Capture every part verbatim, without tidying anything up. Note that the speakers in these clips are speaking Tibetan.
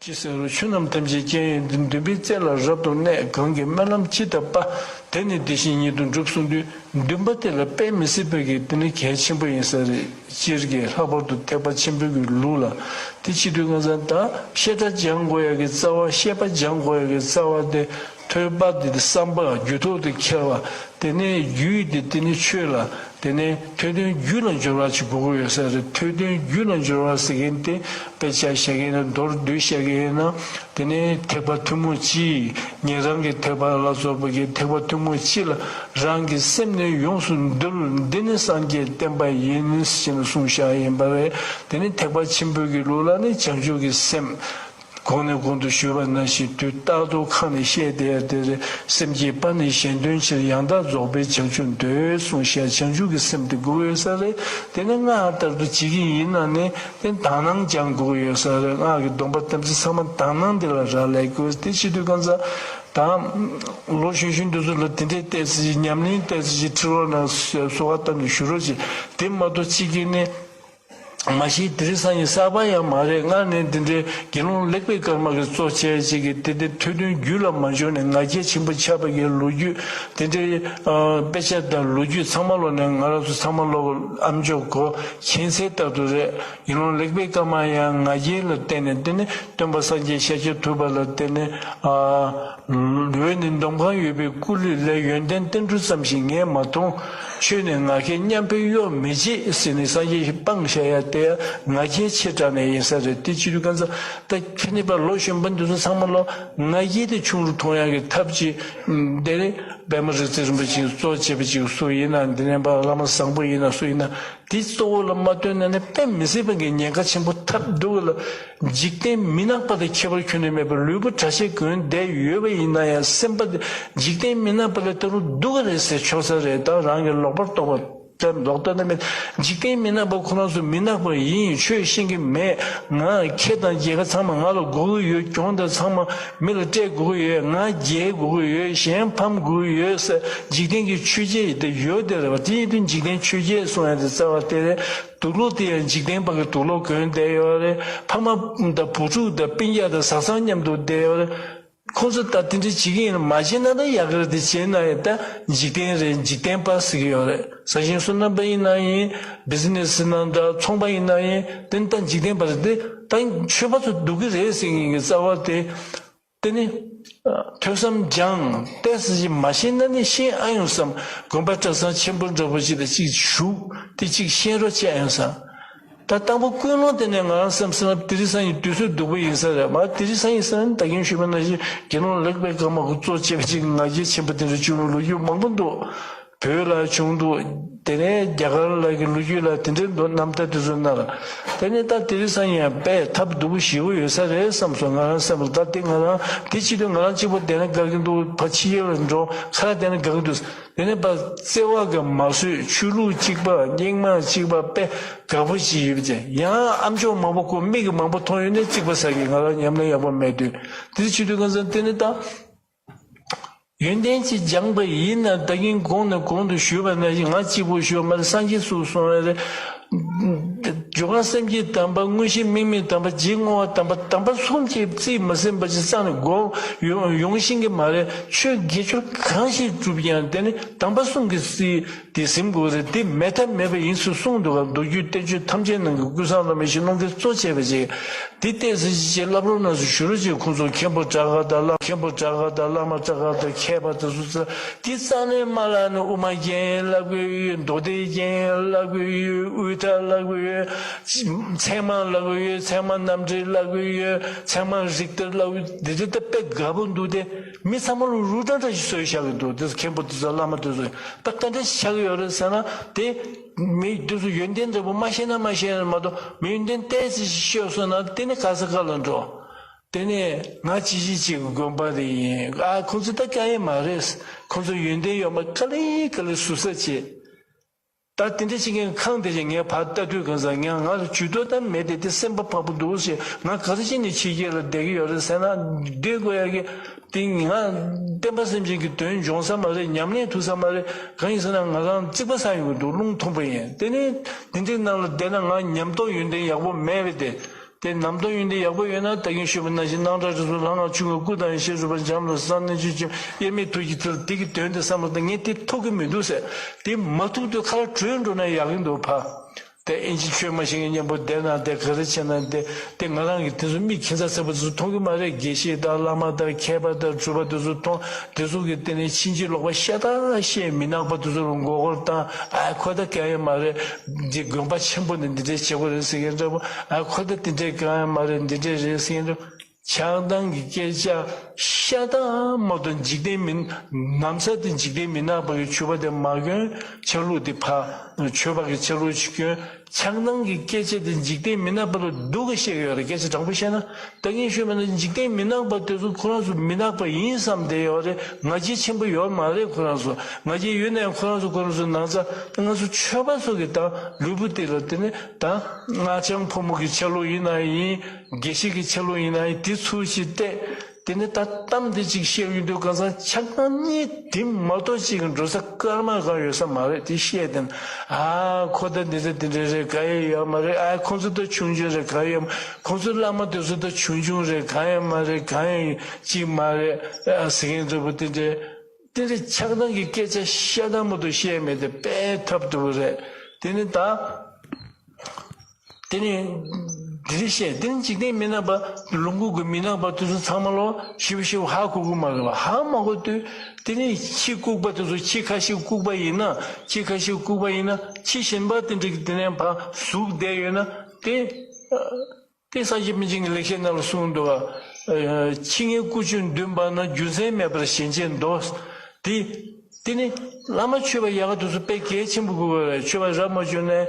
ཅི་ཟེར་རུང་ཆོས་རྣམས་ཐམས་ཅད་རྐྱེན་ཡོད་དེ། འདུན་པའི་རྩེ་ལ་རབ་ཏུ་གནས། གང་གིས་སྨོན་ལམ་ཇི་ལྟར་འབད། དེ་ནི་དེ་བཞིན་ཉིད་དུ་འགྲུབ་གསུངས་དུས། འདུན་པ་དེ་ལ་དཔེ་མི་སྲིད་པའི་གི་དེ་ནི་གལ་ཆེན་པོ་ཡིན་ས་རེད། སྤྱིར་གྱི་ལྷག་པར་དུ་ཐེག་པ་ཆེན་པོའི་གི་ལུགས་ལ། དེ་བྱེད་དུས་གང་ཟག་ད་བཤད་གྲྭ་སྦྱང་དགོས་ཡ་གི་རྩ་བ། བཤད་པ་སྦྱང་དགོས་ཡ་གི་རྩ་བ་དེ། ཐོས་པ་དེ་བསམ་པ་རྒྱུད་ཐོག་ཏུ་འཁྱེར་བ། དེ་ནས་རྒྱུད་དེ་དེ་ནས་ཆོས་ལ། དེ་ནས་ཐོས་དོན་རྒྱུད་ལ་འབྱོར་བ་ཅིག་དགོས་ཀྱི་ཡོད་ས་རེད། ཐོས་དོན་རྒྱུད་ལ་འབྱོར་བ་ཟེར་མཁན་དེ། དཔེ་ཆ་བཤད་མཁན་ཡིན་ན། མདོར་བསྡུས་བཤད་མཁན་ཡིན་ན། དེ་ནས་ཐེག་པ་ཐུན་མོང་སྤྱི། ཉན་རང་གི་ཐེག་པ་ལ་སོགས་པ་གི་ཐེག་པ་ཐུན་མོང་སྤྱི་ལ་རང་གི་སེམས་ནི་ཡོངས་སུ་འདུལ། འདི་ནི་སངས་རྒྱས་བསྟན་པ་ཡིན། ཞེས་གསུངས་བཞག་ཡིན་པ་རེད། དེ་ནི་ཐེག་པ་ཆེན་པོའི་གི་ལུགས་ལ་ནི་བྱང་ཆུབ་ཀྱི་སེམས། གོང་ནས་གོང་དུ་ཞུས་པ་ནང་བཞིན། དུས་རྟག་ཏུ་ཁ་ནས་བཤད་བསྡད་ཡ་དེ་རེད། སེམས་ཀྱི་དཔལ་ནི་གཞན་དོན་ཕྱིར། ཡང་དག་རྫོགས་པའི་བྱང་ཆུབ་འདོད། གསུངས་བཞག་བྱང་ཆུབ་ཀྱི་སེམས་དེ་དགོས་ཡོད་ས་རེད། དེ་ནི་སྔགས་ལྟར་དུ་བྱེད་ཀྱི་ཡིན་ན་ནི། དེ་དག་སྣང་སྦྱང་དགོས་ཡོད་ས་རེད། སྔགས་ཀྱི་སྡོམ་པ་དམ་ཚིག་ཚང་མ་དག་སྣང་དེ་ལ་རག་ལས་དགོས། དེ་བྱེད་དུས་གང་ཟག་ད་ལོ་གཞོན་གཞོན་དེ་ཚོ་ལ་དེ་འདྲའི་ཏོག་ཙམ་ཅིག་ཉམས་ལེན་ཏོག་ཙམ་ཅིག་ཁྲིད་རོགས་གནང་། གསོལ་བ་བཏབ་ནས་ཞུ་རོགས་བྱེད། དེ་མ་གཏོགས་གཅིག་གིས་ནི། མ་གཞི་དེ་རིང་སང་ཉིན་གསར་པ་ཡང་མ་རེད། སྔར་ནས་འདི་འདྲའི་དགེ་སློང་ལེགས་པའི་སྐར་མ་གིས་གཙོ་བྱས་ཅིག་གིས་དེ་དེ་ཐོས་དོན་རྒྱུད་ལ་མ་འབྱོར་ནས་ང་རྒྱལ་ཆེན་པོ་ཆགས་པ་གི་ལོ་རྒྱུས། དེ་འདྲའི་ཨ་དཔེ་ཆ་དང་ལོ་རྒྱུས་ཚང་མ་ཀློག་ནས། ང་རང་ཚོ་ཚང་མ་ཀློག་ཨ་མཆོག་གོ་མཁྱེན་གསལ་ལྟར་དུ་རེད། དགེ་སློང་ལེགས་པའི་སྐར་མ་ཡང་ང་རྒྱལ་ལ་བརྟེན་ནས། དེ་ནི་སྟོན་པ་སངས་རྒྱས་ཤཱཀྱ་ཐུབ་པ་ལ་བརྟེན་ནས། ཨ། འོད་ནི་འདོམ་གང་ཡོད་པའི་སྐུ་ལུས་ལས། ཡོན་ཏན་ཏིལ་འབྲུ་ཙམ་ཞིག་ངས་མ་མཐོང་། ཆོས་ནི་ང་ཁྱེད་མཉམ་པའི་གཡོ་མི་བྱེད་ཟེར་ནས་སངས་རྒྱས་ཤིག་སྤངས་བཞག་ཡ་དེ་ང་རྒྱལ་ཆེ་དྲགས་ནས་ཡིན་ས་རེད། དེ་བྱེད་དུས་གང་ཟག་ད་ཁྱེད་ནི་པ་ལོ་གཞོན་པ་འདི་ཚོ་ཚང་མ་ལོ་ང་རྒྱལ་དེ་ཆུང་རུ་གཏོང་ཡ་གི་ཐབས་ཅིག་དེ་ནི་པདྨ་རིག་འཛིན་རིན་པོ་ཆེ་གཙོ་བྱས་པ་ཅིག་སུ་ཡིན་ན། འདི་ནས་པ་བླ་མ་བཟང་པོ་ཡིན་ན་སུ་ཡིན་ན། དེ་གཙོ་བོ་ལ་མ་བཏོན་ན་ནི་དཔེ་མི་སྲིད་པ་གི་ཉེན་ཁ་ཆེན་པོ་ཐེབས་འདུག་ལ། འཇིག་རྟེན་མི་ནག་པ་དང་ཁྱད་པར་ཁྱོན་ནས་མེད་པར་ལུས་པོ་གྲྭ་ཆས་གོན་བསྡད་ཡོད་པ་ཡིན་ན་ཡང་། སེམས་པ་དེ་འཇིག་རྟེན་མི་ནག་པ་ལ་ལྟ་རུང་སྡུག་ག་རེད་ཟེར་ཆོག་ས་རེད། ད་རང་གི་ལོག་པར་རྟོག་པ་ལྟར་ལོག་ལྟ་ན་མེད། འཇིག་རྟེན་མི་ནག་པ་ཁོ་རང་ཚོ་མི་ནག་པ་ཡིན། ཆོས་ཤེས་ཀྱི་མེད། ང་ཁེ་དང་རྒྱལ་ཁ་ཚང་མ་ང་ལ་དགོས་ཀྱི་ཡོད། གྱོང་དང་ཚང་མ་མི་ལ་སྤྲད་དགོས་ཀྱི་ཡོད། ང་རྒྱལ་དགོས་ཀྱི་ཡོད། གཞན་ཕམ་དགོས་ཀྱི་ཡོད་ཟེར། འཇིག་རྟེན་གྱི་ཆོས་བརྒྱད་དེ་ཡོད་དེ་རེད་བ། དེ་ཡིན་དུས་འཇིག་རྟེན་ཆོས་བརྒྱད་གསུང་ཡ་དེ་རྩ་བ་དེ་རེད། དུག་ལོག་དེ་ཡང་འཇིག་རྟེན་པ་གི་དུག་ལོག་གོན་བསྡད་ཡོད་རེད། ཕ་མ་དང་བུ་ཕྲུག་དང་སྤུན་ཀྱག་དང་བཟའ་ཚང་མཉམ་དུ་བསྡད་ཡོད་རེད། ཁོང་ཚོ་ད་དེ་འདྲ་བྱེད་ཀྱི་ཡིན་ན། མ་བྱེད་ན་ད་ཡག་གི་རེད། དེ་བྱས་ན་ཡང་ད་འཇིག་རྟེན་རེད། འཇིག་རྟེན་པ་ཟེར་གྱི་ཡོད་རེད། ས་ཞིང་སོ་ནམ་པ་ཡིན་ན་ཡིན། བི་ཛི་ནེ་སི་ནང་འདྲ་ཚོང་པ་ཡིན་ན་ཡིན། དེ་ནི་ད་འཇིག་རྟེན་པ་རེད། དེ་ད་ཆོས་པ་ཚོ་སྡུག་གི་རེད་ཟེར་མཁན་གྱི་རྩ་བ་དེ། དེ་ནི་ཐོས་བསམ་སྦྱང་ཏོག་ཙམ་ཅིག་མ་ཤེས་ན་ནི་ཤེས་ཨ་ཡོང་བསམ། དགོན་པ་གྲྭ་ཚང་ཆེན་པོ་འདྲ་པོ་ཅིག་ལ་ཅིག་ཞུགས་ཏེ་ཅིག་ཤེས་རོགས་བྱེད་ཨ་ཡོང་བསམ། ད་དང་པོ་ཀུན་སློང་དེ་ནས་ང་རང་བསམ་སོང་ན། དེ་རིང་སང་ཉིན་དུས་ཚོད་སྡུག་པོ་ཡིན་ས་རེད་མ། དེ་རིང་སང་ཉིན་ཟེར་ན་ད་གིན་ཞུས་པ་ནང་བཞིན་དགེ་སློང་ལེགས་པའི་སྐར་མ་གིས་གཙོ་བྱས་པ་ཅིག་ང་རྒྱལ་ཆེན་པོ་དེ་འདྲ་བྱུང་བའི་ལོ་རྒྱུས་མང་པོ་འདུག་བོད་ལ་བྱུང་འདུག་དེ་ནས་རྒྱ་གར་ལ་གི་ལོ་རྒྱུས་ལ་དེ་འདྲའི་མདོ་རྣམ་ཐར་དེ་ཚོ་ན་ལ། དེ་ནས་ད་དེ་རིང་སང་ཉིན་ཡང་དཔེ་ཐབས་སྡུག་པོ་ཞེ་པོ་ཡོད་ས་རེད་བསམ་སོང་། ང་རང་སེམས་ལ། ད་དེ་ང་རང་དེ་བྱེད་དུས་ང་རང་གཅིག་པོ་བསྡད་ན་དགའ་གི་འདུག་ཕར་ཕྱི་རྒྱལ་ལ་འགྲོ། ཁ་ལག་བསྡད་ན་དགའ་གི་འདུག་དེ་ནས་ཕར་བརྩེ་བ་གིས་མ་བཟོད། ཆོས་ལུགས་གཅིག་པ། རྙིང་མ་གཅིག་པ། དཔེ་དགའ་པོ་ཅིག་ཡོད་པ་ཅིག་ཡང་ཨ་མཆོག་མང་པོ་ཁོ་མིག་གིས་མང་པོ་མཐོང་ཡོད་ནས་རྩིག་པ་ཟ་གི། ང་རང་ཉམས་ལེན་ཡག་པོ་མེད་དུས། དེ་བྱེད་དུས་གང་ཟེར་དེ་ནས་ད། ཡོན་ཏན་ཅིག་སྦྱངས་པ་ཡིན་ན། ད་གིན་གོང་ནས་གོང་དུ་ཞུས་པ་ནང་བཞིན། ང་གཅིག་པུ་ཞུས་པ་མ་རེད། སངས་རྒྱས་སུ་གསུངས་པ་རེད། སྦྱོར་བ་སེམས་བསྐྱེད་དམ་པ། དངོས་གཞི་དམིགས་མེད་དམ་པ། རྗེས་བསྔོ་བ་དམ་པ། དམ་པ་གསུམ་གྱིས་རྩིས་མ་ཟིན་པ་ཅིག་རྩ་ནས་དགོངས་ཡོང་ཡོང་ཤེས་ཀྱི་མ་རེད། ཆོས་དགེ་སྦྱོར་གང་ཞིག་བསྒྲུབ་ཀྱང་དེ་ནི་དམ་པ་གསུམ་གྱིས་རྩིས་དེ་ཟིན་དགོས་རེད། དེ་མེད་ཐབས་མེད་པ་ཡིན་ཟེར་གསུངས་འདུག་ག་མདོ་རྒྱུད་བསྟན་བཅོས་ཐམས་ཅད་ནང་གི་ཀུན་བཟང་བླ་མའི་ཞལ་ལུང་གིས་གཙོ་བྱས་པ་ཅིག་དེ་ཏོག་ཙམ་ཅིག་བསླབ་རོགས་གནང་ཟེར་ཞུ་རོགས་བྱེད། ཁོང་ཚོ་མཁན་པོ་གྲགས་པ་དང་བླ། མཁན་པོ་གྲགས་པ་དང་བླ་མ་གྲགས་པ་དང་མཁས་པ་དེ་ཚོ་ཚོ་དེ་རྩ་ནས་མ་བསླབས་ནས། དབུ་མ་རྒྱན་བསླབ་དགོས་ཡོད། མདོ་སྡེ་རྒྱན་བསླབ་དགོས་ཡོད། དབུས་མཐའ་བསླབ་དགོས་ཡོད། ཚད་མ་བསླབ་དགོས་ཡོད། ཚད་མ་རྣམ་འགྲེལ་བསླབ་དགོས་ཡོད། ཚད་མ་རིགས་གཏེར་བསླབ་དགོས། འདི་འདྲ་ད་དཔེ་དགའ་པོ་འདུག་སྟེ། མི་ཚང་མ་ལ་རུ་ཏྲ་འདྲ་ཞིག་བཟོས་བཞག་གི་འདུག་དེ་ཚོ་མཁན་པོ་དེ་ཚོ་བླ་མ་དེ་ཚོ་ད་ག་འདྲ་ཞིག་ཆགས་ཀྱི་ཡོད་རེད་ཟེར་ན། དེ་མི་དེ་ཚོ་ཡོན་ཏན་འདྲ་པོ་མ་ཤེས་ན་མ་ཤེས་ན་མ་གཏོགས། མི་ཡོན་ཏན་ཏོག་ཙམ་ཞིག་ཤེས་སོང་ན་དེ་ནི་ག་ས་ག་ལ་འགྲོ། དེ་ནས་ང་ཅི་ཞིག་ཅིག་གི་དགོན་པ་རེ་ཡིན། ཨ་ཁོང་ཚོ་ད་དཀའ་ཡས་མ་རེད། ཁོང་ཚོ་ཡོན་ཏན་ཡོད་མ་ག་ལེ་ག་ལེ་ཟུར་ཟ་བྱེད། ད་དེ་འདྲ་བྱེད་མཁན་ཁང་དེ་ཅིག་ངས་ཕར་ལྟ་དུས་གང་ཟག་ང་ང་ལ་ཇུས་གཏོགས་ད་མེད་དེ། དེ་སེམས་པ་ཕངས་པོ་འདུག་ཟེར། ང་ག་ཚོད་ཅིག་ནས་ཕྱི་རྒྱལ་ལ་བསྡད་ཀྱི་ཡོད་རེད་ཟེར་ན། བསྡད་དགོས་ཡ་གི་དེ་ང་བསྟན་པ་སེམས་ཅན་གྱི་དོན་འབྱུང་ས་མ་རེད། ཉམས་ལེན་ཐུབ་ས་མ་རེད། གང་ཡིན་ཟེར་ན་ང་རང་རྩིག་པ་ཟ་ཡོང་གི་འདུག་རླུང་ཐུང་པོ་ཡིན། དེ་ནས་དེ་འདྲའི་ནང་ལ་བསྡད་ན་ང་ཉམས་རྟོགས་ཡོན་ཏན་ཡག་པོ་མེད་པས་དེ། དེ་ནམ་རྟོག་ཡོན་ཏན་ཡག་པོ་ཡོད་ན། ད་གིན་ཞུས་པ་ནང་བཞིན་སྣང་གྲགས་རིགས་གསུམ་ལྷ་སྔགས་ཆོས་སྐུ་སྐུ་དང་ཡེ་ཤེས་རོལ་པ་འབྱམས་ཀླས་གསང་རྣལ་འབྱོར་ཆེན་དབྱེར་མེད་ཐུགས་ཀྱི་ཐིག་ལེ་དེ་གི་དོན་དེ་བསམ་བློ་བཏང་། ངས་དེ་ཐུབ་ཀྱི་མི་འདུག་ཟེར། དེ་མ་ཐུབ་དུས་ཁ་ལ་བྲོས་འགྲོ་ན་ཡག་གི་འདུག་ཕ། དེ་ཨིན་ཇི་ཆོས་མ་ཤེས་མཁན་མཉམ་པོ་བསྡད་ན་དེ་ག་རེ་བྱས་ན་དེ། དེ་ང་རང་གི་དེ་ཚོ་མི་ཁྱད་མཚར་ཚ་པོ་དེ་ཚོ་མཐོང་གི་མ་རེད། དགེ་བཤེས་དང་བླ་མ་དང་མཁས་པ་དང་གྲུབ་པ་དེ་ཚོ་མཐོང་། དེ་ཚོ་གི་དེ་ནས་ཕྱིན་ཅི་ལོག་པ་ཤ་སྟག་བཤད། མི་ནག་པ་དེ་ཚོ་ལ་མགོ་སྐོར་བཏང་། ཨ་ཁོ་ད་གང་ཡང་མ་རེད། འདི་དགོན་པ་ཆེན་པོ་ནས་འདི་འདྲས་བྱེད་དགོས་རེད་ཟེར་མཁན་འདྲ་པོ། ཨ་ཁོ་ད་འདི་འདྲས་གང་ཡང་མ་རེད། འདི་འདྲས་རེད་ཟེར་མཁན་འདྲ་པོ། ཆགས་སྡང་གི་སྐད་ཆ་ཤ་སྟག་མ་གཏོགས། འཇིག་རྟེན་མི་ནམ་ས་དེ་འཇིག་རྟེན་མི་ནག་པ་གི་ཆོས་པ་དེ་མ་གྱོན། ཆ་ལུགས་དེ་ཕ། ཆོས་པ་གི་ཆ་ལུགས་ཤིག་གྱོན། ཆགས་སྡང་གི་སྐད་ཆ་དེ་འཇིག་རྟེན་མི་ནག་པ་ལ་སྡུག་ག་བཤད་ཀྱི་ཡོད་རེད། སྐད་ཆ་དྲང་པོ་བཤད་ན། ད་གིན་ཞུས་པ་ན་འཇིག་རྟེན་མི་ནག་པ་དེ་ཚོ་ཁོ་རང་ཚོ་མི་ནག་པ་ཡིན་བསམ་བསྡད་ཡོད་རེད། ང་རྒྱལ་ཆེན་པོ་ཡོད་མ་རེད། ཁོ་རང་ཚོ་ང་རྒྱལ་ཡོད་ན་ཡང་ཁོ་རང་ཚོ་ཁོ་རང་ཚོ་ནང་ཚ། ད་ང་ཚོ་ཆོས་པ་ཚོ་གི་ད་ལུས་པོ་དེ་ལ་དེ་ནས་ད་སྔགས་འཆང་ཕོ་མོ་གི་ཆ་ལུགས་ཡིན་ན་ཡིན། དགེ་བཤེས་ཀྱི་ཆ་ལུགས་ཡིན་ན་ཡིན། དེ་ཚུལ་བཞིན་བལྟས། དེ་ནས་ད་གཏམ་དེ་གཅིག་བཤད་ཡོང་དུས་གང་ཟག་ཆགས་སྡང་གཉིས་དེ་མ་གཏོགས་གཅིག་གི་འགྲོ་ས་སྐར་མ་གང་ཡོད་ས་མ་རེད། དེ་བཤད་དེ་ན། ཨ་ཁོ་ད་འདི་འདྲ་འདི་འདྲ་རེད། གང་ཡང་ཡོད་མ་རེད། ཨ་ཁོང་ཚོ་ད་ཆུང་ཆུང་རེད། གང་ཡང་ཡོད་མ། ཁོང་ཚོ་བླ་མ་དེ་ཚོ་ད་ཆུང་ཆུང་རེད། གང་ཡང་མ་རེད། གང་ཡང་གཅིག་མ་རེད། ཨ་ཟེར་མཁན་འདྲ་པོ་དེ་འདྲ། དེ་འདྲ་ཆགས་སྡང་གི་སྐད་ཆ་ཤ་སྟག་མ་གཏོགས་བཤད་མེད། དེ་དཔེ་ཐབས་སྡུག་རེད། དེ་ནི་ད། དེ་ནི་འདི་རེད་བཤད། དེ་ནི་འཇིག་རྟེན་མི་ནག་པ། ལུང་ཁུག་གི་མི་ནག་པ་དེ་ཚོ་ཚང་མ་ལོ་ཞིབ་ཞིབ་ཧ་གོ་གི་མ་རེད་པ། ཧ་མ་གོ་དུས་དེ་ནི་ཁྱི་ལྐུགས་པ་དེ་ཚོ། ཁྱི་ཁ་ཤས་ལྐུགས་པ་ཡིན་ན། ཁྱི་ཁ་ཤས་ལྐུགས་པ་ཡིན་ན། ཁྱི་གཞན་པ་དེ་འདྲ་གི་དེ་ནས་ཕར་ཟུག་བསྡད་ཡོད་ན་དེ། དེ་སངས་རྒྱས་པཎ་ཆེན་གྱི་ལེགས་བཤད་ནང་ལ་གསུངས་འདུག་ག། ཁྱི་ངན་ཀུ་ཅོ་བདུན་པ་ན། རྒྱུ་མཚན་མེད་པར་ཞེན་བྱའི་མདོ། དེ། དེ་ནི་བླ་མ་ཆོས་པ་ཡག་ག་དེ་ཚོ་དཔེ་གལ་ཆེན་པོ་དགོས་པ་རེད། ཆོས་པ་རབ་མ་བྱུང་ནས།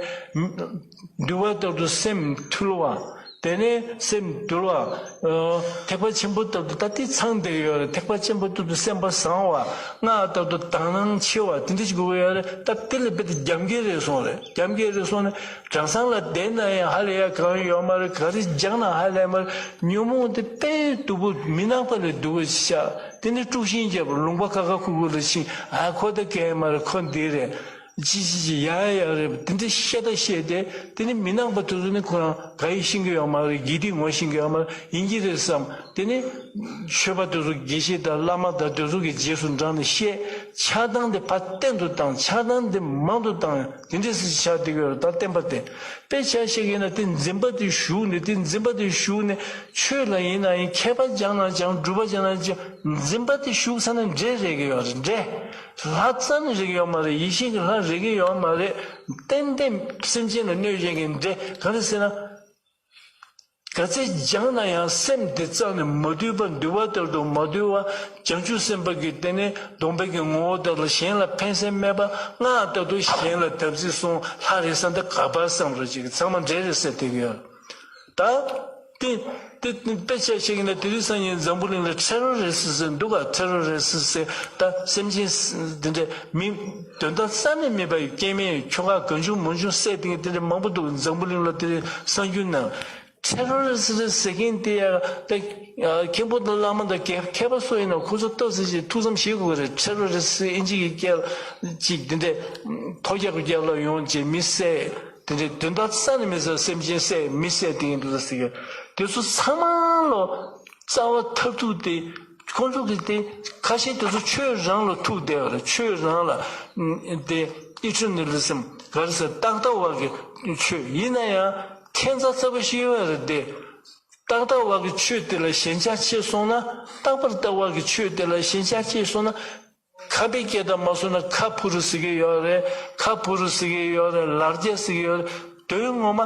འདུལ་བ་ལྟར་དུ་སེམས་ཐུལ་བ། དེ་ནས་སེམས་དུལ་བ། ཐེག་པ་ཆེན་པོ་ལྟར་དུ་ད་དེ་ཚང་བསྡད་ཡོད་རེད། ཐེག་པ་ཆེན་པོ་ལྟར་དུ་སེམས་པ་བཟང་བ། སྔགས་ལྟར་དུ་དག་སྣང་ཆེ་བ། དེ་འདྲ་ཞིག་དགོས་ཀྱི་ཡོད་རེད། ད་དེ་ལས་རྦད་དེ་རྒྱབ་འགལ་རེད་སོང་རེད། རྒྱབ་འགལ་རེད་སོང་ནས། གྲྭ་ཚང་ལ་བསྡད་ན་ཡང་ཧ་ལས་ཡ་གང་ཡོད་མ་རེད། ག་རེ་སྦྱངས་ན་ཧ་ལས་མ་རེད། ཉོན་མོངས་དེ་དཔེ་སྡུག་པོ། མི་ནག་པ་ལས་སྡུག་པོ་ཤ། དེ་ནི་དཀྲུག་ཤིང་རྒྱབ། ལུང་པ་ཁ་ཁ་ཁུག་ཁུག་ལ་ཕྱིན། ཨ་ཁོ་ད་གང་ཡང་མ་རེད། ཁོ་འདི་རེད། ཅི་ཅི་ཅི་ཡ་ཡ་རེད། དེ་འདྲ་བཤད་ད་བཤད་དེ། དེ་ནི་མི་ནག་པ་དེ་ཚོ་ནི་ཁོ་རང་ག་ཡེ་ཤེས་ཀྱི་ཡོད་མ་རེད། དགེ་སྡིག་ངོ་ཤེས་ཀྱི་ཡོད་མ་རེད། ཡིན་གྱི་རེད་བསམ། དེ་ནི་ཆོས་པ་དེ་ཚོ། དགེ་བཤེས་དང་བླ་མ་དང་དེ་ཚོ་གི་རྗེས་སུ་འབྲངས་ནས་བཤད། ཆགས་སྡང་དེ་ཕར་བརྟན་དུ་བཏང་། ཆགས་སྡང་དེ་མང་དུ་བཏང་། དེ་འདྲས་སེ་ཆགས་བསྡད་ཀྱི་ཡོད་རེད། ད་བསྟན་པ་དེ། དཔེ་ཆ་བཤད་ཀྱི་ཡིན་ན་དེ་འཛིན་པ་དེ་ཞུགས་ནས། དེ་འཛིན་པ་དེ་ཞུགས་ནས་ཆོས་ལ་ཡིན་ན་ཡིན། མཁས་པ་སྦྱངས་ན་སྦྱངས། སྒྲུབ་པ་སྦྱངས་ན་སྦྱངས། འཛིན་པ་དེ་ཞུགས་ཚར་ན་འདྲེ་རེག་གི་ཡོད་རེད། འདྲེ། ལྷ་རྩ་ནས་རེག་གི་ཡོད་མ་རེད། ཡེ་ཤེས་ཀྱི་ལྷ་རེག་གི་ཡོད་མ་རེད། ཏན་ཏན་སེམས་ཅན་ལ་གནོད་བྱེད་མཁན་འདྲེ། ག་རེ་ཟེར་ན། ག་ཚད་སྦྱངས་ན་ཡང་སེམས་དེ་རྩ་ནས་མ་དུལ་བ། འདུལ་བ་ལྟར་དུ་མ་དུལ་བ། བྱང་ཆུབ་སེམས་དཔའ་གི་དེ་ནས་སྡོམ་པའི་གི་ངོ་བོ་ལྟར་ལ་གཞན་ལ་ཕན་སེམས་མེད་པ། སྔགས་ལྟར་དུ་གཞན་ལ་དམ་ཚིག་སྲུང་། ལྷ་རེད་བསམ། ད་ག་པར་བསམ་རོགས་ཅིག་ཚང་མ་འདྲེ་རེད་ཟེར་བསྡད་ཀྱི་ཡོད། ད་དེ་དེ་དཔེ་ཆ་བཤད་ཀྱི་ན། དེ་རིང་སང་ཉིན་འཛམ་བུ་གླིང་ལ་ཊེ་རོ་རི་སི་ཊི་ཟེར་འདུག་ག། ཊེ་རོ་རི་སི་ཊི་ཟེར། ད་སེམས་ཅན་དེ་འདྲ་མི་དོན་དག་རྩ་ནས་མེད་པ་ཡི་སྐྱེ་དམན་ཁྱོ་ག་གང་བྱུང་མང་བྱུང་བསད་དེ་དེ་འདྲ་མང་པོ་འདུག། འཛམ་བུ་གླིང་ལ་དེ་རིང་གསར་འགྱུར་ནང་། ཊེ་རོ་རི་སི་ཊི་ཟེར་མཁན་དེ་ཡང་ད་མཁན་པོ་དང་བླ་མ་དང་མཁས་པ་སུ་ཡིན་ན་ཁོ་ཚོ་ཏོག་ཙམ་ཞིག་ཐུགས་བསམ་བཞེས་དགོས་རེད། ཊེ་རོ་རི་སི་ཊི་ཨིན་ཇི་གི་སྐད་ཅིག་དེ་འདྲ་ཐོ་རྒྱག་རྒྱག་ལ་ཡོང་བྱས་མི་བསད། དེ་འདྲའི་དོན་དག་རྩ་ནས་མེད་ས་སེམས་ཅན་བསད། མི་བསད་དེ་ཡིན་འདུག་ཟེར་གི། དེ་ཚོ་ཚང་མ་ལོ་རྩ་བ་མཐར་ཐུག་དེ་ཁོང་ཚོ་གི་དེ་ཁ་ཤས་དེ་ཚོ་ཆོས་རང་ལ་ཐུག་བསྡད་པ་རེད། ཆོས་རང་ལ་དེ་ཨི་ཊར་ནལ་ཨི་ཛམ་ག་རེ་ཟེར། རྟག་ལྟ་བ་གི་ཆོས་ཡིན་ན་ཡང་ཁྱད་མཚར་ཚ་པོ་ཞིག་ཡོད་པ་རེད་དེ། རྟག་ལྟ་བ་གི་ཆོས་དེ་ལ་ཞེན་ཆགས་སྐྱེས་སོང་ན། རྟག་པར་ལྟ་བ་གི་ཆོས་དེ་ལ་ཞེན་ཆགས་སྐྱེས་སོང་ན། ཁ་དཔེ་སྐད་བརྡ་མ་བཟོ་ན་ཁ་ཕུ་རུ་ཟེར་གི་ཡོད་རེད། ཁ་ཕུ་རུ་ཟེར་གི་ཡོད་རེད། ལར་རྒྱ་ཟེར་གི་ཡོད་རེད། དོན་ངོ་མ།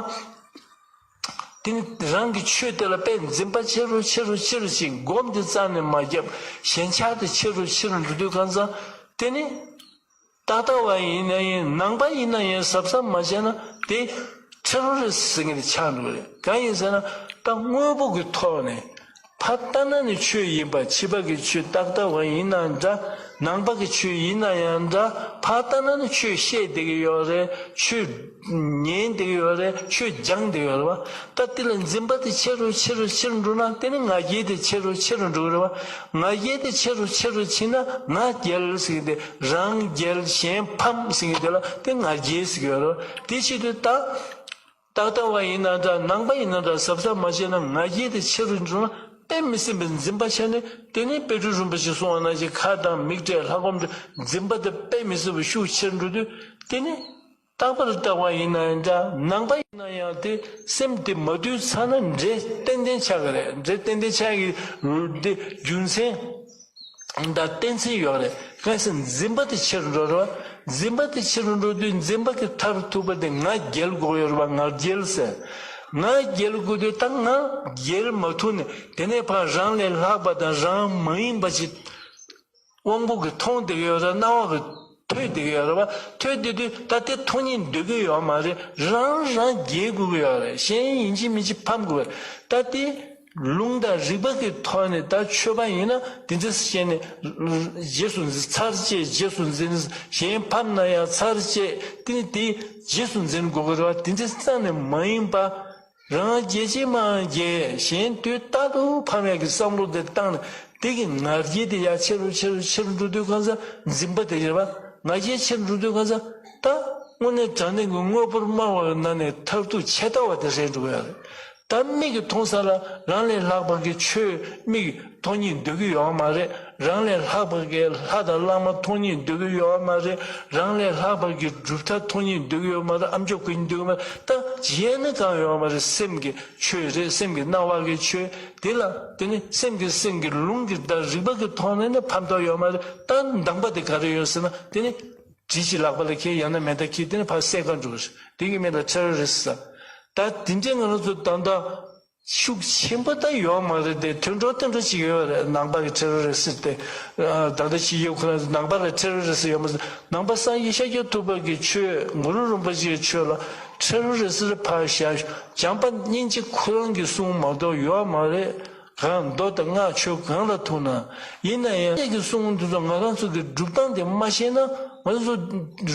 དེ་ནི་རང་གི་ཆོས་དེ་ལ་དཔེ་འཛིན་པ་ཆེ་རུ་ཆེ་རུ་ཆེ་རུ་ཕྱིན། སྒོམ་དེ་རྩ་ནས་མ་བརྒྱབ། ཞེན་ཆགས་དེ་ཆེ་རུ་ཆེ་རུ་འགྲོ་དུས་གང་ཚང་དེ་ནི། རྟག་ལྟ་བ་ཡིན་ན་ཡིན། ནང་པ་ཡིན་ན་ཡིན། གཟབ་གཟབ་མ་བྱས་ན་དེ་ཊེ་རོ་རི་སི་ཊི་ཟེར་མཁན་དེ་ཆགས་འགྲོ་གི་རེད། གང་ཡིན་ཟེར་ན་ད་དངོས་པོ་གི་ཐོག་ནས། ཕར་ལྟ་ན་ནི་ཆོས་ཡིན་པ། ཕྱི་པ་གི་ཆོས་རྟག་ལྟ་བ་ཡིན་ན་འདྲ། ནང་པ་གི་ཆོས་ཡིན་ན་ཡང་འདྲ། ཕར་ལྟ་ན་ནི་ཆོས་བཤད་བསྡད་ཀྱི་ཡོད་རེད། ཆོས་ཉན་བསྡད་ཀྱི་ཡོད་རེད། ཆོས་སྦྱང་བསྡད་ཀྱི་ཡོད་རེད་པ། ད་དེ་ལ་འཛིན་པ་དེ་ཆེ་རུ་ཆེ་རུ་ཆེ་རུ་འགྲོ་ན་དེ་ནི་ང་རྒྱལ་དེ་ཆེ་རུ་ཆེ་རུ་འགྲོ་གི་རེད་པ། ང་རྒྱལ་དེ་ཆེ་རུ་ཆེ་རུ་ཕྱིན་ན་ང་རྒྱལ་ཟེར་གི་དེ། རང་རྒྱལ་གཞན་ཕམ་ཟེར་གི་དེ་ལ་དེ་ང་རྒྱལ་ཟེར་གི་ཡོད་རེད་པ། དེ་བྱེད་དུས་ད། ཏག་ཏག་བ་ཡིན་ན་འདྲ། ནང་པ་ཡིན་ན་འདྲ། གཟབ་གཟབ་མ་བྱས་ན་ང་རྒྱལ་དེ་ཆེ་རུ་འགྲོ་ན་དཔེ་མི་སྲིད་པའི་འཛིན་པ་ཆགས་ནས། དེ་ནས་དཔལ་སྤྲུལ་རིན་པོ་ཆེས་གསུངས་པ་ནང་བཞིན་ཁ་གདངས་མིག་བགྲད་ལྷ་སྒོམ་འདྲ་འཛིན་པ་དེ་དཔེ་མི་སྲིད་པ་ཤུགས་ཆེར་འགྲོ་དུས། དེ་ནས་རྟག་པར་ལྟ་བ་ཡིན་ན་འདྲ། ནང་པ་ཡིན་ན་ཡང་དེ་སེམས་དེ་མ་དུལ་ཚར་ན་འདྲེ་ཏན་ཏན་ཆགས་ཀྱི་རེད། འདྲེ་ཏན་ཏན་ཆགས་ཀྱི་རེད། དེ་རྒྱུ་མཚན་དང་གཏན་ཚིགས་ཡོད་རེད། གང་ཟེར་འཛིན་པ་དེ་ཆེ་རུ་འགྲོ་རེད་བ། འཛིན་པ་དེ་ཆེ་རུ་འགྲོ་དུས་འཛིན་པ་གི་མཐར་ཐུག་པ་དེ་ང་རྒྱལ་དགོས་ཡོད་རེད་བ། ང་རྒྱལ་ཟེར། ང་རྒྱལ་དགོས་དུས་ད་ང་རྒྱལ་མ་ཐུབ་ནས། དེ་ནས་ཕར་རང་ལས་ལྷག་པ་དང་རང་མ་ཡིན་པ་ཅིག་དབང་པོ་གིས་མཐོང་བསྡད་ཀྱི་ཡོད་རེད། རྣ་བ་གིས་ཐོས་བསྡད་ཀྱི་ཡོད་རེད་བ། ཐོས་བསྡད་དུས་ད་དེ་མཐོང་སྙིང་འདོད་ཀྱི་ཡོད་མ་རེད། རང་རང་རྒྱལ་དགོས་ཀྱི་ཡོད་རེད། གཞན་ཡིན་གཅིག་མིན་གཅིག་ཕམ་དགོས་པ་རེད། ད་དེ་ལུང་དང་རིགས་པ་གི་ཐོག་ནས་ད་ཆོས་པ་ཡིན་ན་དེ་འདྲ་བཤད་ནས་རྗེས་སུ་འཛིན། ཚར་བཅད་རྗེས་སུ་འཛིན། གཞན་ཕམ་ན་ཡང་ཚར་བཅད། དེ་ནི་དེ་རྗེས་སུ་འཛིན་དགོས་ཀྱི་རེད་བ། དེ་འདྲ་རྩ་ནས་མ་ཡིན་པ། རང་རྒྱལ་གཅིག་མ་རྒྱལ། གཞན་དུས་རྟག་ཏུ་ཕམ་ཡག་གི་བསམ་བློ་དེ་བཏང་ནས། དེ་གི་ང་རྒྱལ་དེ་ཡར་ཆེ་རུ་ཆེ་རུ་ཆེ་རུ་འགྲོ་དུས་གང་ཟག་འཛིན་པ་དེ་རེད་བ། ང་རྒྱལ་ཆེ་རུ་འགྲོ་དུས་གང་ཟག་ད་དངོས་གནས་དྲང་གནས་ཀྱི་དངོས་པོར་སྨྲ་བ་ནང་ནས་མཐར་ཐུག་ཆད་ལྟ་བ་དེ་རེད་འགྲོ་གི་ཡོད་རེད། ད་མིག་གིས་མཐོང་ས་ལ་རང་ལས་ལྷག་པ་གི་ཆོས། མིག་གིས་མཐོང་སྙིང་འདོད་ཀྱི་ཡོད་མ་རེད། རང་ལས་ལྷག་པ་གི་ལྷ་དང་བླ་མ་མཐོང་སྙིང་འདོད་ཀྱི་ཡོད་མ་རེད། རང་ལས་ལྷག་པ་གི་གྲུབ་མཐའ་མཐོང་སྙིང་འདོད་ཀྱི་ཡོད་མ་རེད། ཨ་མཆོག་གོ་སྙིང་འདོད་ཀྱི་མ་རེད། ད་གཞན་ནི་གང་ཡོད་མ་རེད། སེམས་ཀྱི་ཆོས་རེད། སེམས་ཀྱི་སྣང་བ་གི་ཆོས་དེ་ལ། དེ་ནི་སེམས་ཀྱི་སེམས་ཀྱི་ལུང་གི་དང་རིགས་པ་གི་ཐོག་ནས་ནི་ཕམ་ཐོགས་ཡོད་མ་རེད། ད་འདང་པ་དེ་ག་རེ་ཡོད་ཟེར་ན། དེ་ནི་གྲི་ཞིག་ལག་པ་ལ་འཁྱེར། ཡང་ན་མེ་མདའ་འཁྱེར། དེ་ནི་ཕར་བསད་ག་འགྲོ་གི་རེད། དེ་གི་མིང་ལ་ཊེ་རོ་རི་སི་ཟེར། ད་དེ་འདྲའི་ང་རང་ཚོ་ད་ལྟ་ཤུགས་ཆེན་པོ་ད་ཡོད་མ་རེད་དེ། ཐོན་འགྲོ་ཐོན་འགྲོ་ཅིག་ཡོད་རེད། ནང་པ་གི་ཊེ་རོ་རི་སི་དེ། ཨ། ད་ལྟ་ཕྱི་རྒྱལ་ཁོ་རང་ནང་པ་ལ་ཊེ་རོ་རི་སི་ཡོད་མ་རེད། ནང་པ་སངས་རྒྱས་ཤཱཀྱ་ཐུབ་པ་གི་ཆོས། གུ་རུ་རིན་པོ་ཆེའི་ཆོས་ལ་ཊེ་རོ་རི་སི་ཕར་བཞག་བྱམས་པ་སྙིང་རྗེ་ཁོ་རང་གི་གསུང་མ་གཏོགས་ཡོད་མ་རེད། གང་མདོ་དང་སྔགས་ཆོས་གང་ལ་ཐུག་ན། ཡིན་ན་ཡང་ཁྱེད་ཀྱི་གསུང་འདི་ཚོ་ང་རང་ཚོ་གི་སྒྲུབ་སྟངས་དེ་མ་ཤེས་ན། ང་ཚོ་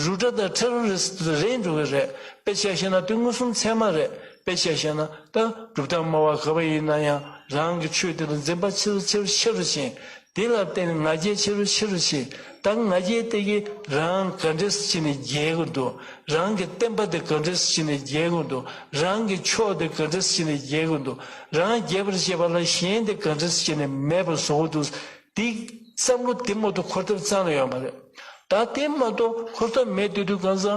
རུ་དྲ་དང་ཊེ་རོ་རི་སི་རེད་འགྲོ་གི་རེད། དཔེ་ཆ་བཞག་ན་དེ་མངོན་སུམ་ཚད་མ་རེད། དཔེ་ཆ་བཞག་ན་ད་སྒྲུབ་སྟངས་སྨྲ་བ་ག་པར་ཡིན་ན་ཡང་རང་གི་ཆོས་དེ་ལ་འཛིན་པ་ཆེ་རུ་ཆེ་རུ་ཆེ་རུ་ཕྱིན། དེ་ལ་བརྟེན་ནས་ང་རྒྱལ་ཆེ་རུ་ཆེ་རུ་ཕྱིན། ད་ང་རྒྱལ་དེ་གིས་རང་ག་འདྲས་སེ་བྱས་ནས་རྒྱལ་དགོས་འདུག་རང་གི་བསྟན་པ་དེ་ག་འདྲས་སེ་བྱས་ནས་རྒྱལ་དགོས་འདུག་རང་གི་ཕྱོགས་དེ་ག་འདྲས་སེ་བྱས་ནས་རྒྱལ་དགོས་འདུག་རང་རྒྱལ་བར་བྱེད་པ་ལ་གཞན་དེ་ག་འདྲས་སེ་བྱས་ནས་མེད་པར་བཟོ་དགོས་འདུག་དེ་བསམ་བློ་དེ་མ་གཏོགས་འཁོར་ཐབས་རྩ་ནས་ཡོད་མ་རེད། ད་དེ་མ་གཏོགས་འཁོར་ཐབས་མེད་དུས། དུས་གང་ཟག་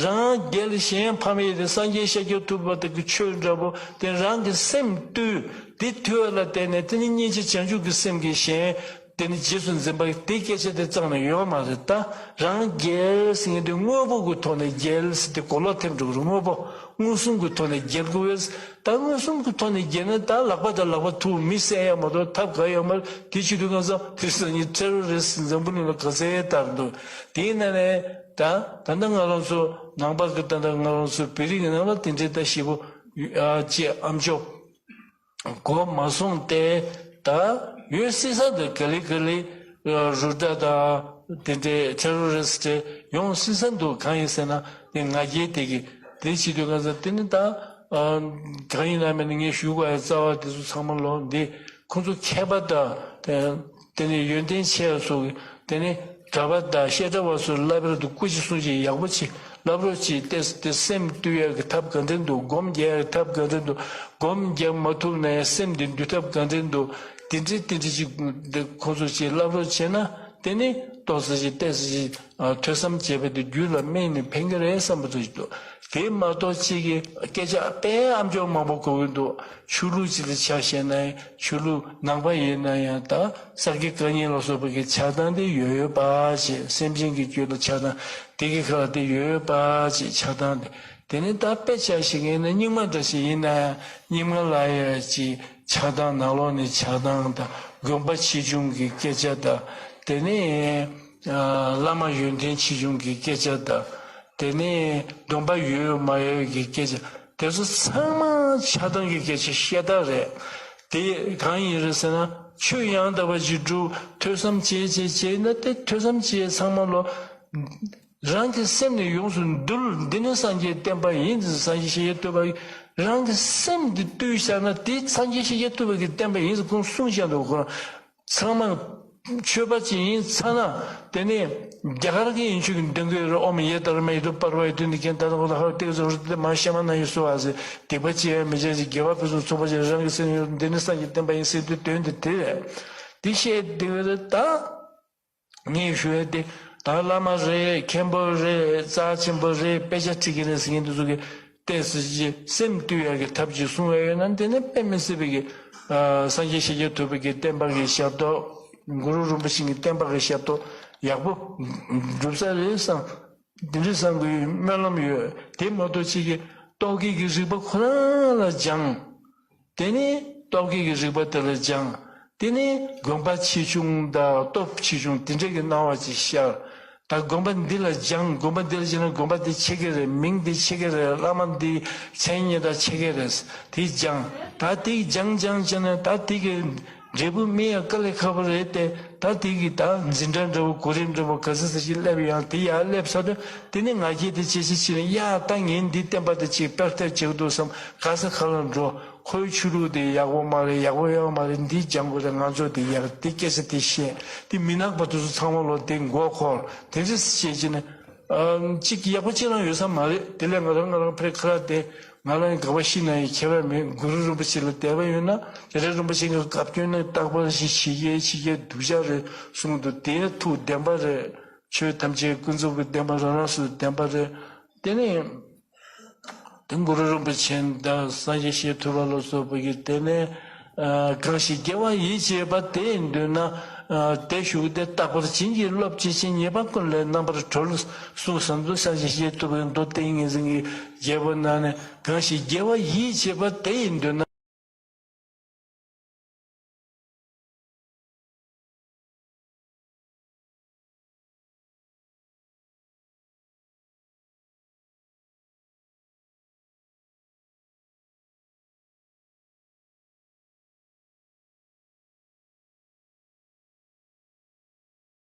རང་རྒྱལ་གཞན་ཕམ་ཡས་དེ། སངས་རྒྱས་ཤཱཀྱ་ཐུབ་པ་དེ་གི་ཆོས་འདྲ་པོ་དེ་རང་གི་སེམས་བཏུལ། དེ་ཐུལ་བ་ལ་བརྟེན་ནས་དེ་ནི་སྙིང་རྗེ་བྱང་ཆུབ་ཀྱི་སེམས་ཀྱི་གཞན་དེ་ནི་རྗེས་སུ་འཛིན་པ་དེ་སྐད་ཆ་དེ་རྩ་ནས་ཡོད་མ་རེད། ད་རང་རྒྱལ་ཟེར་མཁན་དེ་དངོས་པོ་གི་ཐོག་ནས་རྒྱལ་ཟེར་དེ་གོ་ལོག་ཐེབས་འགྲོ་གི་རེད། དངོས་པོ། མངོན་སུམ་གྱི་ཐོག་ནས་རྒྱལ་དགོས་པས། ད་མངོན་སུམ་གྱི་ཐོག་ནས་རྒྱལ་ན་ད་ལག་པ་དང་ལག་པ་ཐུག་མི་བསད་ཡ་མ་གཏོགས་ཐབས་ག་ཡོད་མ་རེད། དེ་བྱེད་དུས་གང་ཟག་དེ་སང་ཉིན་ཊེ་རོ་རི་སི་འཛམ་བུ་གླིང་ལ་ག་ཚད་དར་འདུག་དེའི་ནང་ནས་ད་ད་ལྟ་ང་རང་ཚོ་ནང་པ་གི་ད་ལྟ་ང་རང་ཚོ་བོད་རིགས་ཀྱི་ནང་ལ་དེ་འདྲའི་ད་ཞེ་པོ་ཨ་ཅེ་ཨ་མཆོག་གོ་མ་སོང་སྟེ། ད་ཡོད་སྲིད་ས་འདུག་ག་ལེ་ག་ལེ་རུ་དྲ་དང་དེ་འདྲའི་ཊེ་རོ་རི་སི་ཡོང་སྲིད་ས་འདུག་གང་ཡིན་ཟེར་ན་དེ་ང་རྒྱལ་དེ་གི་དེ་བྱེད་དུས་གང་ཟག་དེ་ནི་ད་ཨ་གང་ཡིན་ན་མིན་ན་ངས་ཞུ་དགོས་ཡ་རྩ་བ་དེ་ཚོ་ཚང་མ་ལོ་འདི་ཁོང་ཚོ་མཁས་པ་དང་དེ་ནི་ཡོན་ཏན་ཆེ་བ་ཚོ་གི་དེ་ནི་གྲྭ་པ་དང་བཤད་གྲྭ་བ་ཚོར་བསླབ་པར་དུ་སྐུ་མཁྱེན་གསུང་ཆེན་ཡག་པོ་ཅིག་བསླབ་རོགས་གྱིས། ཏེ་ཏེ་སེམས་བཏུལ་ཡག་གི་ཐབས་ག་འདྲ་འདུག་སྒོམ་རྒྱག་ཡག་གི་ཐབས་ག་འདྲ་འདུག་སྒོམ་རྒྱག་མ་ཐུབ་ན་ཡང་སེམས་འདི་འདུལ་ཐབས་ག་འདྲ་འདུག་དེ་འདྲའི་དེ་འདྲའི་ཅིག་འདི་ཁོང་ཚོ་ཅིག་བསླབ་རོགས་བྱས་ན། དེ་ནི་ཏོག་ཙམ་ཅིག་ཏོག་ཙམ་ཅིག་ཨ་ཐོས་བསམ་བྱས་པ་དེ་རྒྱུད་ལ་སྨིན་ནས་ཕན་གྱི་རེད་བསམ་པ་ཚོ་ཞིག་འདུག་དེ་མ་གཏོགས་གཅིག་གི་སྐད་ཆ་དཔེ་ཨ་མཆོག་མང་པོ་གོ་གི་འདུག་ཆོས་ལུགས་ཅིག་ལ་ཆ་བཞག་ན་ཡང་ཆོས་ལུགས་ནང་པ་ཡིན་ན་ཡང་ད་ས་དགེ་བཀའ་རྙིང་ལ་སོགས་པ་གི་ཆགས་སྡང་དེ་ཡོད་ཡོད་པ་ཞིག་སེམས་ཅན་གྱི་རྒྱུད་ལ་ཆགས་སྡང་དེ་གི་ཁ་ལ་དེ་ཡོད་ཡོད་པ་ཞིག་ཆགས་སྡང་དེ། དེ་ནས་ད་དཔེ་ཆ་བཞག་ན་རྙིང་མ་འདྲ་ཞིག་ཡིན་ན་ཡང་རྙིང་མ་ལ་ཡང་ཅིག་ཆགས་སྡང་ནང་ལོགས་ནས་ཆགས་སྡང་དང་། དགོན་པ་ཆེ་ཆུང་གི་སྐད་ཆ་དང་། དེ་ནས་ཨ་བླ་མ་ཡོན་ཏན་ཆེ་ཆུང་གི་སྐད་ཆ་དང་། དེ་ནས་སྡོམ་པ་ཡོད་མ་ཡོད་ཀྱི་སྐད་ཆ། དེ་ཚོ་ཚང་མ་ཆགས་སྡང་གི་སྐད་ཆ་ཤ་སྟག་རེད། དེ་གང་ཡིན་རེད་ཟེར་ན། ཆོས་ཡང་དག་པ་ཅིག་སྒྲུབ། ཐོས་བསམ་བྱེད་བྱེད་བྱེད་ན་དེ་ཐོས་བསམ་བྱེད་ཚང་མ་ལོ། རང་གི་སེམས་ནི་ཡོངས་སུ་འདུལ། འདི་ནི་སངས་རྒྱས་བསྟན་པ་ཡིན། སངས་རྒྱས་ཤཱཀྱ་ཐུབ་པ་རང་གི་སེམས་འདི་བཏུལ་བཞག་ན་དེ་སངས་རྒྱས་ཤཱཀྱ་ཐུབ་པ་གི་བསྟན་པ་ཡིན་ཟེར་ཁོང་གསུངས་བཞག་འདུག་ཁོ་རང་ཚང་མ་ཆོས་པ་ཅིག་ཡིན་ཚར་ན། དེ་ནས་ རྒྱ་གར་གྱི་ཡིན་ཆོས་ཀྱི་འདོན་གྱི་རེད། ཨོཾ་ཡེ་དྷརྨཱ་ཧེ་ཏུ་པར་བ་ཧེ་ཏུ་ནི་ཀན་ཏ་ར་ཧོ་ལ་ཧ་ཏེ་ཟོ་རུ་ཏེ་མ་ཤ་མ་ན་ཡི་སུ་ཨ་ཟེ། སྡིག་པ་ཅི་ཡང་མི་བྱ་ཞིང་། དགེ་བ་ཕུན་སུམ་ཚོགས་པར་སྤྱད། རང་གི་སེམས་ཡོད་འདི་ནི་སངས་རྒྱས་བསྟན་པ་ཡིན་ཟེར་དུས་དོན་དེ་དེ་རེད། དེ་བཤད་དེ་རེད་ད། ངས་ཞུ་ཡ་དེ་ད་བླ་མ་རེད། མཁན་པོ་རེད། རྩ་ཆེན་པོ་རེད། དཔེ་ཆ་ཁྲིད་ཀྱི་རེད་ཟེར་མཁན་དེ་ཚོ་གི་ཏོག་ཙམ་ཅིག་སེམས་བཏུལ་ཡག་གི་ཐབས་ཅིག་གསུང་ཡ་ཡོད་ན། དེ་ནི་དཔེ་མི་སྲིད་པའི་གི་ཨ་སངས་རྒྱས་ཤཱཀྱ་ཐུབ་པའི་གི་བསྟན་པ་གི་ཞབས་ཏོག་གུ་རུ་རིན་པོ་ཆེ་གི་བསྟན་པ་གི་ཞབས་ཏོག་ཡག་པོ་སྒྲུབ་ས་རེད་བསམ། དེ་འདྲ་བསམ་གི་སྨོན་ལམ་ཡོད། དེ་མ་གཏོགས་ཅིག་གི་རྟོག་གེ་གི་རིག་པ་ཁོ་རང་ལ་སྦྱང་། དེ་ནས་རྟོག་གེ་གི་རིག་པ་དེ་ལ་སྦྱང་། དེ་ནས་དགོན་པ་ཆེ་ཆུང་དང་སྟོབས་ཆེ་ཆུང་དེ་འདྲ་གི་སྣང་བ་ཅིག་ཤར། ད་དགོན་པ་འདི་ལ་སྦྱང་། དགོན་པ་འདི་ལ་སྦྱང་ན་དགོན་པ་འདི་ཆེ་གི་རེད། མིང་འདི་ཆེ་གི་རེད། བླ་མ་འདི་མཚན་སྙན་གྲགས་ཆེ་གི་རེད། དེ་སྦྱང་། ད་དེ་སྦྱང་སྦྱང་བྱས་ན་ད་དེ་གི་འབྲས་བུ་སྨིན་ཡ་དཀའ་ལས་ཁག་པོ་རེད་དེ། ད་དེ་གི་ད་འཛིན་གྲྭ་འདྲ་བོ་གོ་རིམ་འདྲ་བོ་ག་ཚོད་ཙམ་ཞིག་སླེབས་ཡང་དེ་ཡར་སླེབས་ཚར་དུས་དེ་ནས་ང་རྒྱལ་དེ་ཇེ་ཆེ་ཕྱིན་ནས། ཡ་ད་ངས་འདི་བསྟན་པ་དེ་ཅིག་སྤེལ་ཐབས་བྱེད་དགོས་འདུག་བསམ། ག་ས་ག་ལ་འགྲོ། ཁོའི་ཆོས་ལུགས་དེ་ཡག་པོ་མ་རེད། ཡག་པོ་ཡོད་མ་རེད། འདི་སྦྱང་དགོས་རེད། ང་ཚོ་དེ་ཡག་དེ་སྐད་ཆ་དེ་བཤད། དེ་མི་ནག་པ་དེ་ཚོ་ཚང་མ་ལོ་དེ་མགོ་འཁོར། དེ་འདྲ་བཤད་ཀྱི་ནི་ཨ་གཅིག་ཡག་པོ་གཅིག་རང་ཡོད་ས་མ་རེད། དེ་ལས་ང་རང་ང་རང་ཕར་ཁ་ར་དེ་ང་རང་ག་པར་ཤི་ན་ཡང་ཁྱད་པར་མེད། གུ་རུ་རིན་པོ་ཆེ་ལ་དད་པ་ཡོད་ན། དེ་འདྲ་རིན་པོ་ཆེ་གི་བཀའ་བཀྱོན་ནི་རྟག་པར་ཞིག་ཞི་རྒྱས་ཕྱི་རྒྱལ་སྡུག་ཅག་རེད་གསུངས་འདུག་དེ་ཐུགས་བདེན་པ་རེད། ཆོས་ཐམས་ཅད་ཀུན་རྫོབ་ཀྱི་བདེན་པ་རང་རང་སུ་བདེན་པ་རེད། དེ་ནས། དེ་གུ་རུ་རིན་པོ་ཆེ་དང་སངས་རྒྱས་ཤཱཀྱ་ཐུབ་པ་ལ་སོགས་པ་གིས། དེ་ནས་ཨ་གང་ཞིག་དགེ་བ་ཡིད་བྱེད་པ་དེ་ཡི་མདུན་ན། ཨ་དེ་བཞུགས་ཏེ་རྟག་པར་བྱིན་གྱིས་རློབ་བྱེད་ཅིང་། ཉེས་པ་ཀུན་ལས་རྣམ་པར་གྲོལ་གསུངས་བསམ་དུས། སངས་རྒྱས་ཤཱཀྱ་ཐུབ་པའི་མདོ་ཏིང་ངེ་འཛིན་གྱི་རྒྱལ་པོ་ནང་ནས། གང་ཞིག་དགེ་བ་ཡིད་བྱེད་པ་དེ་ཡི་མདུན་ན།